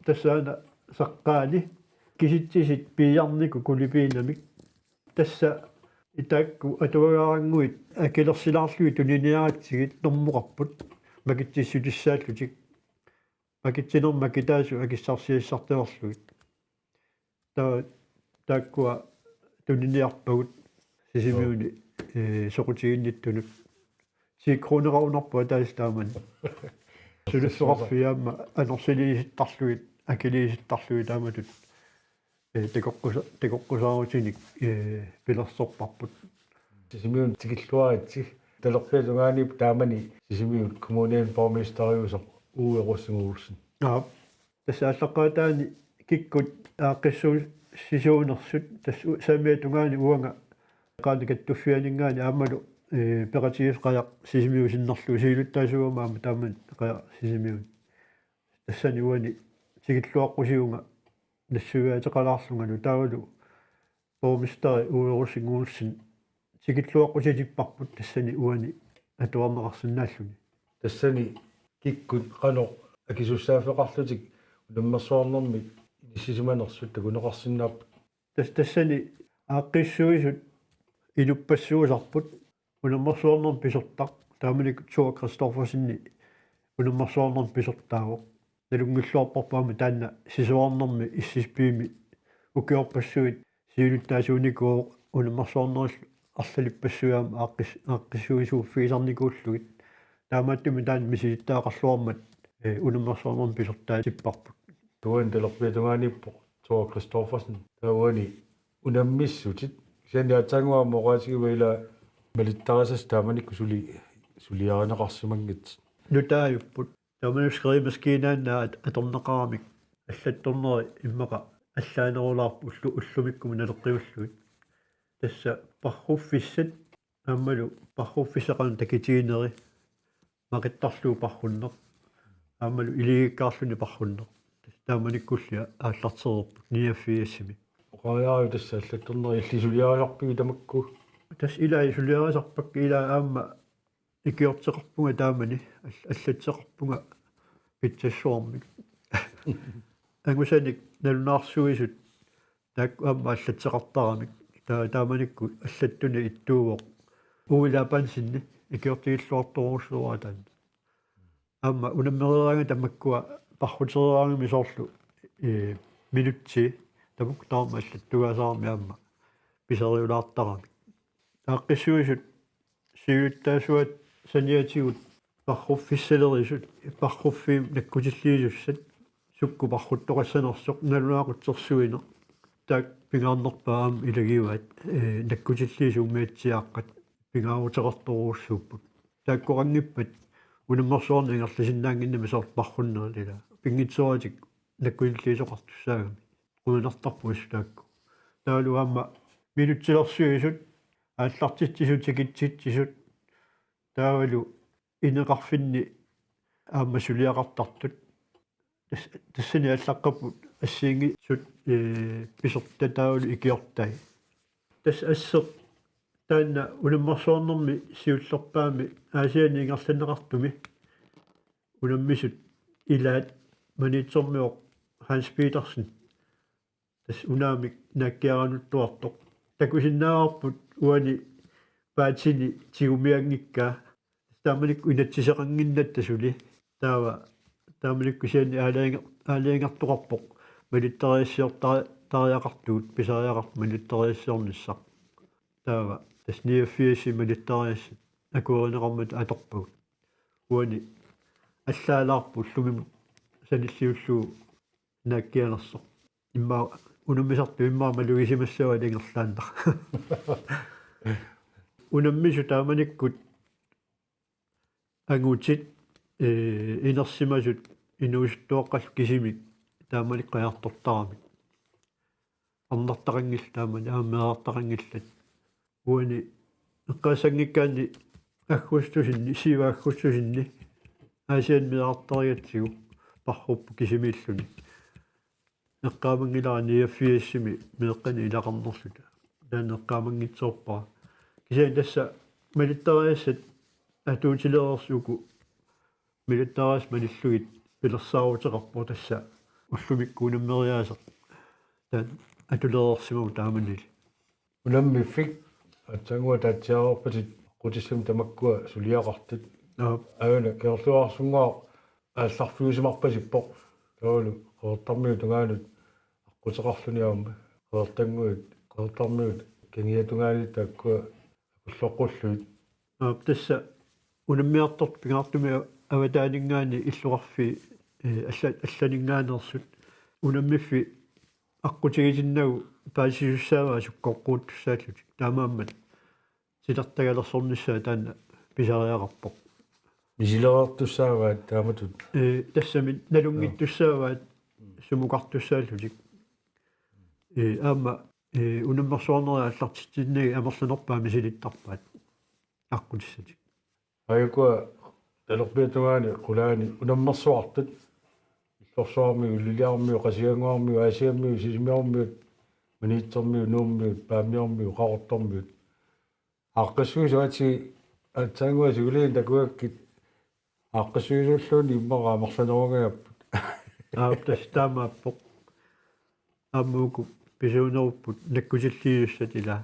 Tassa aana saqqaani kisitsisit piiarnikut kulipiinamik. Tassa taakku atuagaraannguit akilersilaarlugit tuniniaratsigit normoqarput makitsissutissaallutik. Makitsinermik makitaasut akissarsiassartalerlugit. Taa-, taakkua tuniniarpagut Sisimiuni, eh, soqutiginnittunut. Ti kroneqarunarpoq ataaseq taamani. Suliffeqarfiit aamma anersiliisittarlugit, akiliisittarlugit taamatut, eh, takoqqusa-, takoqqusaarutinik, eh, pilersorparput. Sisimiuni tikilluaritsi, talerpiata tungaaniippoq taamani Sisimiut kommuniani borgmesteriusoq Uwe Rosing Olsen. Aap. Tassa aallaqqaataani kikkut aaqqissuussisuunersut, tassa u-, saamiata tungaani uanga Qaanaaq Kattuffianinngaanniit aammalu, eh, peqatigisoq Qajaq Sisimiut sinnerlugu siulittaasuugama aamma taamani Qajaq Sisimiuni. Tassani uani tikilluaqqusivunga nassuiaateqalaarlungalu taavalu borgmesteri Uwe Rosing Olsen tikilluaqqusitipparput tassani uani atuarneqarsinnaalluni. Tassani kikkut qanoq akisussaaffeqarlutik unammersuarnermi inissisimanersut takuneqarsinnaapput? Tas-, tassani aaqqissuisut inuppassuusarput, unammersuarnermi pisortaq, taamanikkut Thor Christoffersen unammersuarnermi pisortaavoq. Nalunngilluarparput aamma taanna sisorarnermi S S P-mi ukiorpassuit siulittaasuunikuuvoq, unammersuarnerillu arlalippassuit aamma aaqqis-, aaqqissuisuuffigisarnikuullugit. Taamaattumik taanna misilittagaqarluarmat, eh, unammersuarnermi pisortaatipparput. Taava talerpiata tungaaniippoq Thor Christoffersen. Taava uani unammissutit. Kisianni aatsaannguaq aamma oqaatigiva ilaa malittarisassat taamanikkut suli-, suliarineqarsimanngitsut. Nutaajupput. Taamani skrivemaskinaannaat atorneqaramik allattorneri immaqa allaanerulaarput ullu-, ullumikkumut naleqqiullugit. Tassa parruffissat aammalu parruffissat qanoq takitigineri, maqittarlugu parrunneq aammalu iligiikkaarluni parrunneq. Tassa taamanikkulli aallartereerput niogfirsimi. Oqariaruk tassa allattornerit illit suliarisarpigit tamakku? Tassa ilaa suliarisarpakka, ilaa aamma ikiorteqarpunga taamani, all-, allatseqarpunga pitsassuarmik. Angusanik nalunaarsuisut taakku aamma allatseqartaramik. Taa-, taamanikkut allattunik ittuuvoq Uwe Labansenip ikiortigilluartorujussuuara taanna. Aamma unammereeraangata makkua parrutereeraangamik soorlu, eh, minutsi tamakku taama allattugaasarami aamma pisariulaartaramik. Aaqqissuisut siulittaasuat saniatigut parruffissalerisut, parruffiit nakkutilliisussat, sukkut parruttoqassanersoq, nalunaaqutsersuineq. Taakku pingaarnerpaat aamma ilagivaat, eh, nakkutilliisut umiatsiaaqqat pingaaruteqartorujussuupput. Taakkoqanngippat unammersuarneq ingerlasinnaannginnami soorlu parrunnerit ilaa. Pinngitsooratik nakkutilliisoqartussaagami. Qujanartarpoq assut taakku. Taavalu aamma minutsilersuisut, aallartitsisut, tikitsitsisut, taavalu ineqarfinni aamma suliaqartartut. Tas-, tassani allaqqapput assigiinngitsut, eh, pisortat taavalu ikiortai. Tassa asseq taanna unammersuarnermi siullerpaami Aasianni ingerlanneqartumi unammisut ilaat Maniitsormiuvoq Hans Petersen. Tassa unaamik naakkiaranuttuartoq. Takusinnaavarput uani paatini tigumianngikkaa. Taamanikkut inatsiseqannginnatta suli. Taava taamanikkut kisianni aalajange-, aalajangertoqarpoq malittarisassiorta-, tariaqartugut, pisariaqartut malittarisassiornissaq. Taava tassa niogfirsimi malittarisassat akuerineqarmata atorpagut. Uani allaalaarpoq ullumimut sanilliullugu naakkialersoq. Immaqa unammisartut immaqa malugisimassavaat ingerlaannaq. Unammisut taamanikkut angutit, eh, inersimasut inuusuttuaqqallu kisimik taamani qajartortaramik. Arnartaqanngillat taamani, aamma meerartaqanngillat. Uani eqqaassanngikkaanni aggustusinni, siva aggustusinni, Aasianni meerartarigatsigu, parruppu kisimiilluni. Eqqaamanngilara niogfirsimi meeqqanik ilaqarnerluta. Taanna eqqaamanngitsoorpara. Kisianni tassa malittarisassat atuutilereersut uku malittarisassat malillugit pilersaaruteqarpoq tassa ullumikkut unammeriaaseq. Taanna atulereersimavugut taamanili. Unammiffik aatsaannguaq taatsiareerpatit aqqutissami tamakkua suliaqartut. Aap. Aana Kangerluarsunnguaq aallarfiusimarpasippoq. Taavalu Qeqertarmiut tungaanut aqquteqarluni aamma. Qeqertannguit, Qeqertarmiut kangiatungaanut taakkua akulloqqullugit. Aap, tassa unammiartortut pingaartumik avataaninngaanniit illoqarfiit, eh, alla-, allaninngaanneersut. Unammiffiit aqqutigisinnagu paasisussaavaat sukkoqquuttussaallutik. Taamaammat titartagalersornissaa taanna pisariaqarpoq. Misilereertussaavaat taamatut. Eh, tassami nalunngittussaavaat sumukartussaallutik. Eh, aamma, eh, unammersuarnerit aallartitsinnagit amerlanerpaat misilittarpaat aqqutissatik. Aajukua talerpiata tungaani qulaani unammersuartut. Illorsuarmiut, Illiliarmiut, Qasigiannguarmiut, Aasiammiut, Sisimiormiut, Maniitsormiut, Nuummiut, Paamiormiut, Qaqortormiut. Aaqqissuisuaatsi aatsaannguaq siuliani takugakkit aaqqissuisuulluunniit immaqa amerlanerungajapput. Aap, tassa taamaappoq. Aamma uku pisuunerupput nakkutilliisussat ilaa.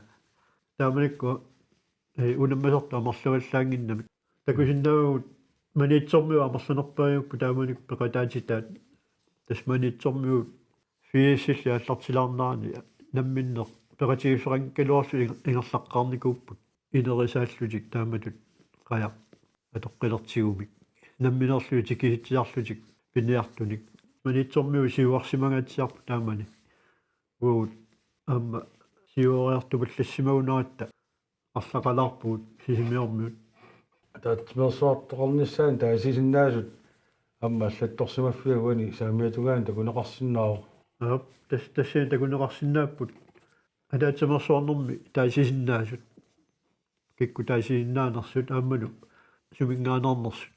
Taamanikkut, eh, unammisartut amerlavallaannginnamik. Takusinnaavagut Maniitsormiut amerlanerpaajupput taamanikkut peqataatitaat. Tassa Maniitsormiut firsilli aallartilaarnerani namminneq peqatigiiffeqanngikkaluarlutik inger-, ingerlaqqaarnikuupput. Inerisaallutik taamatut qajaq atoqqilertigumik. Nammineerlutik tikisitsisarlutik piniartunik. Maniitsormiut siuarsimangaatsiarput taamani. Uagut aamma siuariartupallassimagutta arlaqalaarpugut Sisimiormiut. Ataatsimeersuartoqarnissaanut taasisinnaasut aamma allattorsimaffiat uani saamiata tungaanut takuneqarsinnaavoq. Aap, tas-, tassani takuneqarsinnaapput ataatsimeersuarnermi taasisinnaasut. Kikkut taasisinnaanersut aammalu suminngaanneersut.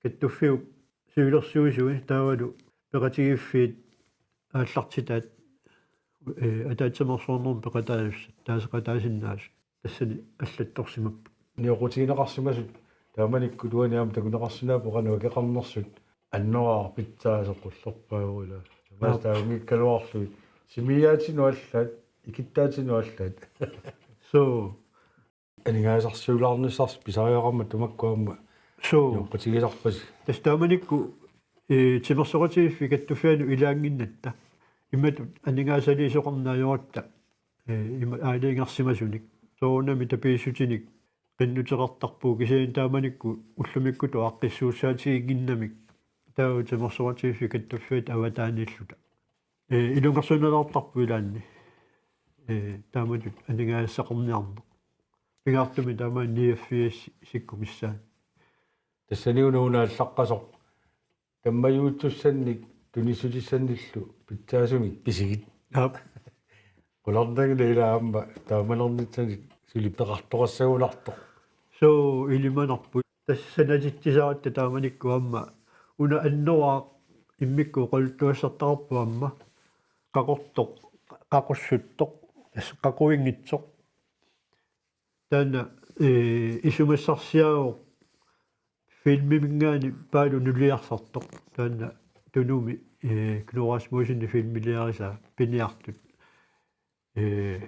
Kattuffiup siulersuisui taavalu peqatigiiffiit aallartitaat, eh, ataatsimeersuarnermi peqataajussat, taaseqataasinnaasut. Tassani allattorsimapput. Nioqqutigineqarsimasut taamanikkut uani aamma takuneqarsinnaapput qanoq akeqarnersut. Annoraaq pitsaasoq qullerpaavoq ilaa. Tamaasa Aap. Taanngikkaluarlugit. Simiaatinut allaat, ikittaatinut allaat. Suu. Aningaasarsiulaarnissarsi pisariaqarmat tamakku aamma. Suu. Nioqqutigisarpasi. Tassa taamanikkut, eh, timersoqatigiiffiit kattuffiannut ilaannginnatta. Imatut aningaasaliisoqarneq ajoratta. Eh, ima aalajangersimasunik. Soorunami tapiissutinik qinnuteqartarpugut kisianni taamanikkut ullumikkutut aaqqissuussaatiginnginnamik. Taava timersoqatigiiffiit kattuffiat avataaniilluta. Eh, ilungersunalaartarpoq ilaanni. Eh, taamatut aningaasaqarniarneq. Pingaartumik taama niogfirs sikkumissaani. Tassani una una allaqqasoq. Tammajuutsussannik tunissutissannillu pitsaasumik pisigit. Aap. Qularnanngilaq ilaa aamma taamanernissanik suli peqartoqassagunartoq. Suu, ilimanarpoq. Tassa sanatitsisaratta taamanikkut aamma una annoraaq immikkut oqaluttuassartaqarpoq aamma. Qaqortoq, qaqussuttoq, tassa qaquinngitsoq. Taanna, eh, isumassarsiaavoq filmiminngaanniit Paalu nuliarsartoq. Taanna Tunumi, eh, Knud Rasmussenip filmiliarisaa piniartut. Eh,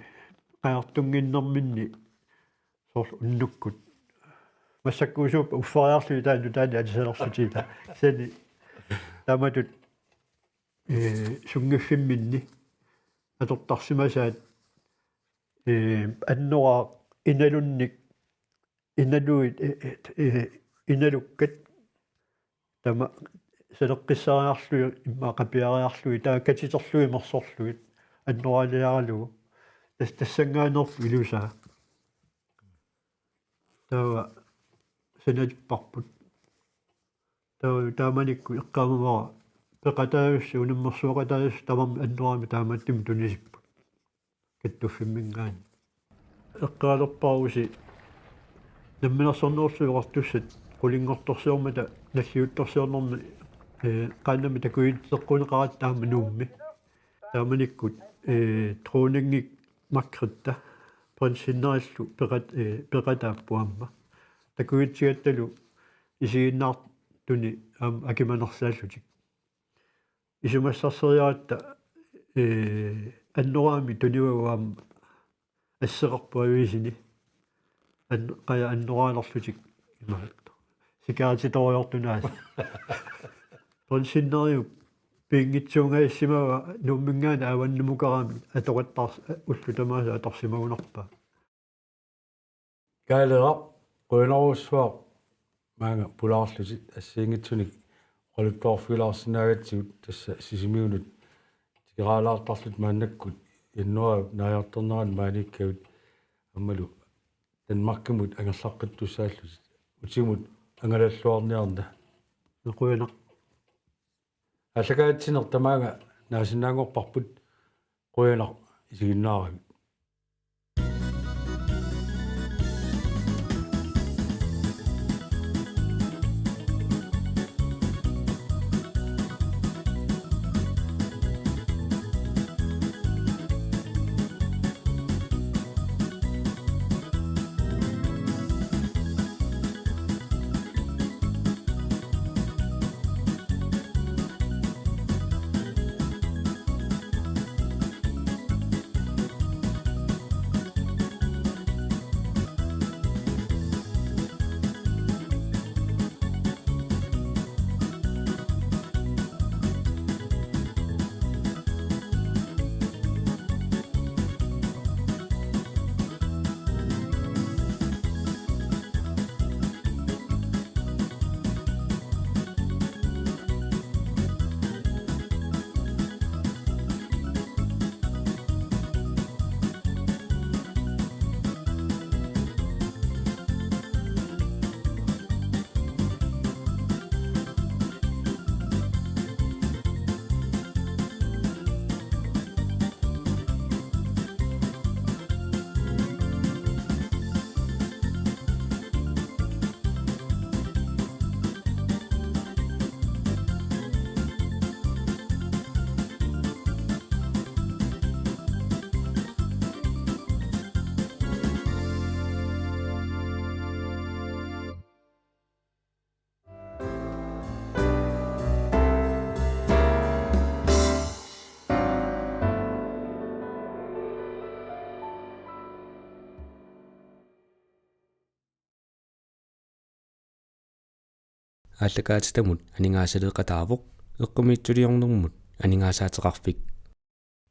qajartunnginnerminni soorlu unnukkut. Massakkuusuuppat uffariarlugit taanna taanna atisalerlutigit. Sani taamatut, eh, sunngiffimminni atortarsimasaat, eh, annoraaq inalunnik, inaluit, eh, eh, eh, inalukkat tama saleqqissariarlugit immaqa qapiariarlugit taava katiterlugit mersorlugit annoraaliaralugu. Tas-, tassanngaanneerpoq ilusaa. Taava sanatipparput. Taava taamanikkut eqqaamavara peqataasut, unammersueqataasut tamarmik annoraamik taamaattumik tunisipput. Kattuffimminngaanniit. Eqqaalerpaarusi Namminersornerullutik Oqartussat qulinngortorsiormata nalliuttorsiornermi, ee, qaannamik takujuteqquneqaratta aamma Nuummi. Taamanikkut, ee, dronningip Margrethe prinsinnerilu peqat-, ee, peqataapput aamma. Takujutigattalu isiginnaartuni aamma akimanersaallutik. Isumassarseriaratta, ee, annoraamik tunivagut aamma asseqarput aviisini. An-, qaja annoraalerlutik imaattoq. Sikaatitorujoortunaasa. Prinsinneriup piinngitsuungajassimavaa Nuumminngaanniit aavannumukarami atoqattaars-, ullut tamaasa atorsimagunarpaa. Kaaleeraq, qujanarsuaq maanga pulaarlutit assigiinngitsunik oqaluttuarfigilaarsinnaagatsigut, tassa Sisimiunut tikeraalaartarlutit maannakkut januaarip naajartornerani maaniikkavit aammalu Danmarkimut angerlaqqittussaallutit, utimut angalalluarniarna. Qujanaq. Aallakaatitsineq tamaanga naasinnaanngorparput, qujanaq isiginnaaravit. Aallakaatitamut aningaasaleeqataavoq Eqqumiitsuliornermut Aningaasaateqarfik